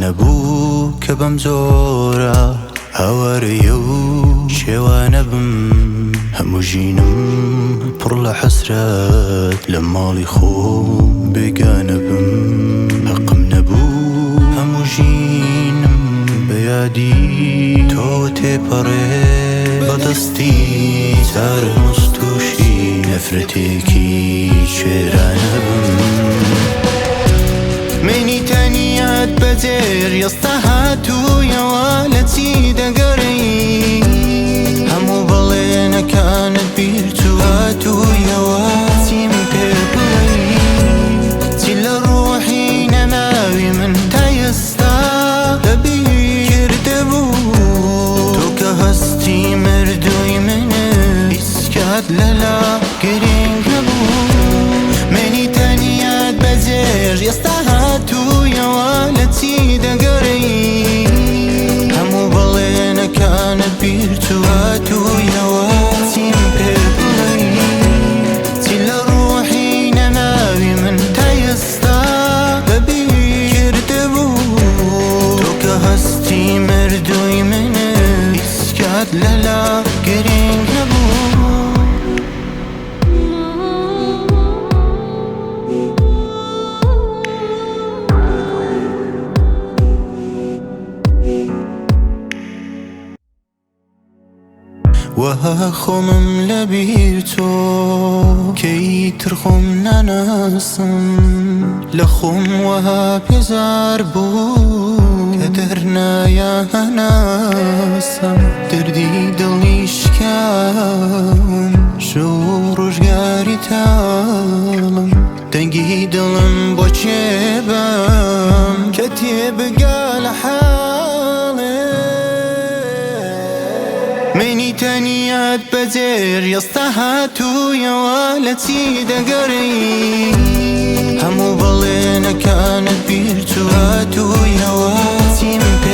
نەبوو کە بەم جۆرە هاوارەیە و شێوانە بم. هەموو ژینم پڕ لە حەسرەت، لە ماڵی خۆم بێگانە بم. هەقم نەبوو هەموو ژینم بە یادی تۆ تێپەڕێ، بەدەستی چارەنووس تووشی نەفرەتێکی کوێرانە بم. منی تەنیات بەجێر ئێستا هاتوویەوە، لە چی دەگەڕێی؟ هەموو بەڵێنەکانت بیرچوو، هاتوویەوە چیم پێ بڵێی؟ چی لە ڕۆحی نەماوی من تا ئێستا لەبیر کردبوو؟ تۆ کە هەستی مردووی منت هیچ کات لەلا گرنگ نەبوو. منی تەنیات بەجێر ئێستا هاتوویەوە، لە چی دەگەڕێی؟ هەموو بەڵێنەکانت بیرچوو، هاتوویەوە چیم پێ بڵێی؟ چی لە ڕۆحی نەماوی من تا ئێستا لەبیر کردبوو؟ تۆ کە هەستی مردووی منت هیچ کات لەلا گرنگ نەبوو. وەها خۆمم لەبیر تۆ کەیتر خۆم ناناسم، لە خۆم وەها پێزار بوو کە دەرنایە هەناسم. دەردی دڵی شکاوم، شەو ڕۆژگاری تاڵم، دەنگی دڵم بۆ کێ بەم کە تێبگا لە حاڵێ؟ منی تەنیات بەجێر ئێستا هاتوویەوە، لە چی دەگەڕێی؟ هەموو بەڵێنەکانت بیرچوو، هاتوویەوە چیم پێ